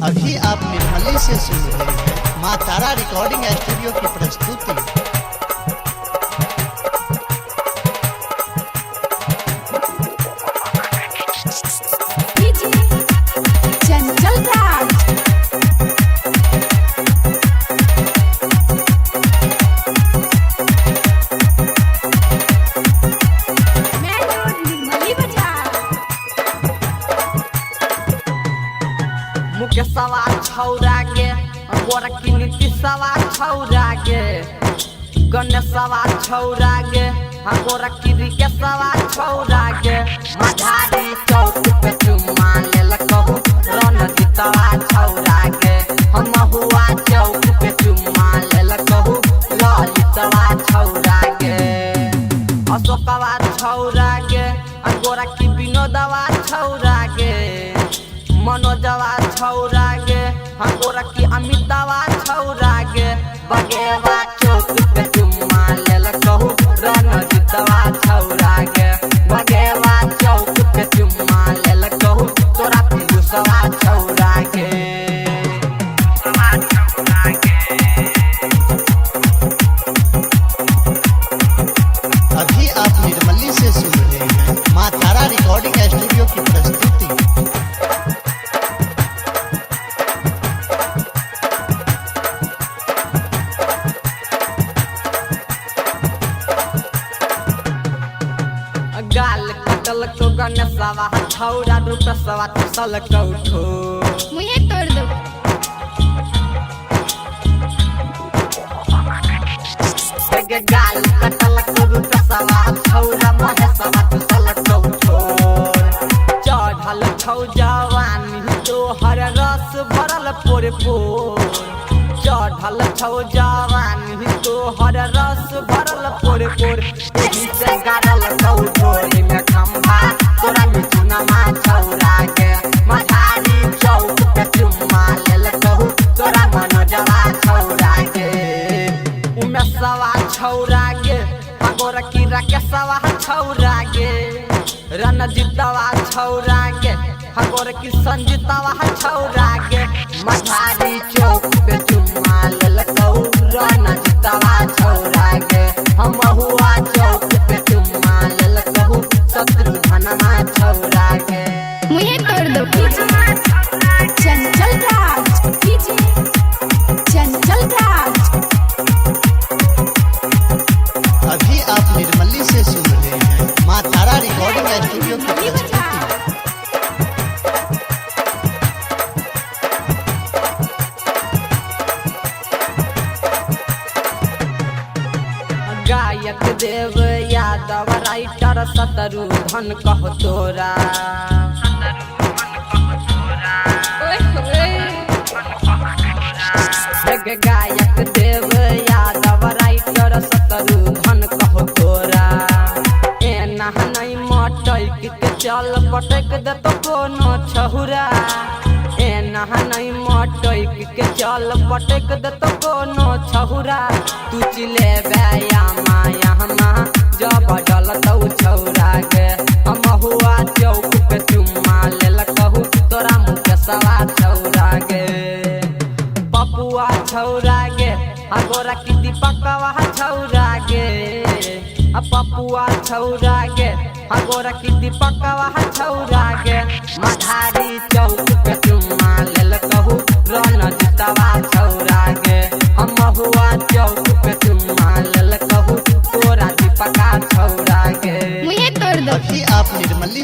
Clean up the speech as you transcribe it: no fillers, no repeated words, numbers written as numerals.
अभी आप निर्मली से सुन रहे हैं माँ तारा रिकॉर्डिंग स्टूडियो की प्रस्तुति। चंचल राज। मैं निर्मली बाजार। मुकेशवा छौरा गे, गोरकी नीतीशवा छौरा गे, गणेशवा छौरा गे, गोरकी रिकेशवा छौरा गे। मझारी चौक पे चुम्मा लेल कहू रणजीतवा छौरा गे। हम हुआ चौक पे चुम्मा लेल कहू ललितवा छौरा गे। अशोकवा छौरा गे, गोरकी विनोदवा छौरा गे, मनोजवा छौरा गे, गोरकी अमितवा छौरा गे। बगेवा चौक पे चुम्मा लेल कहू रणजीतवा छौरा गे। बगेवा चौक पे चुम्मा लेल कहू तोरा पीयूषवा छौरा गे। अभी आप निर्मली से सुन रहे हैं माँ तारा रिकॉर्डिंग स्टूडियो की प्रस्तुति। गाल कटल को गणेशवा छौरा, रूपसवा चल कौठो। मुझे तोड़ दो। गे गाल कटल को रूपसवा छौरा, महेशवा चल कौठो। चढ़ल छौ जवानी तोहर रस भरल पोर पोर। चढ़ल छौ जवानी तोहर रस भरल पोर पोर। एही से गाड़ल कौठोरी में खम्भा तोरा मिथुनमा छौरा गे। मझारी चौक पे चुम्मा लेल कहू तोरा मनोजवा छौरा गे। उमेशवा छौरा गे, गोरकी राकेशवा छौरा गे, रणजीतवा छौरा गे, गोरकी संजीतवा छौरा गे। मझारी चौक पे चुम्मा लेल कहू रणजीतवा छौरा गे। हम हुआ चौक पे चुम्मा लेल कहू शत्रुघ्नमा छौरा गे। मुझे तोड़ दो। चंचल राज, चंचल राज। अभी आप निर्मली से सुन रहे हैं माँ तारा रिकॉर्डिंग स्टूडियो की निर्मली प्रस्तुति। बाजार। गायक देव यादव, राइटर शत्रुघ्न कह तोरा। ओए होए। गे गायक देव यादव, राइटर शत्रुघ्न कह तोरा। एना नहीं मटैक के चल, पटक देतो कोनो छहुरा। एना नहीं मटैक के चल, पटक देतो कोनो छहुरा। तू चिले यामा यामा जब डलतौ छौरा गे। हम हुआ चौक पे चुम्मा लेल कहू तोरा मुकेशवा छौरा गे। पपुआ छौरा गे, आ गोरा की दीपकवा छौरा गे। आ पपुआ छौरा गे, आ गोरा की दीपकवा छौरा गे। मझारी चौक पे चुम्मा लेल कहू रणजीतवा छौरा गे। हम हुआ चौक पे चुम्मा लेल कहू तोरा दीपका छौरा गे। मुझे तोड़ दो। अभी आप निर्मली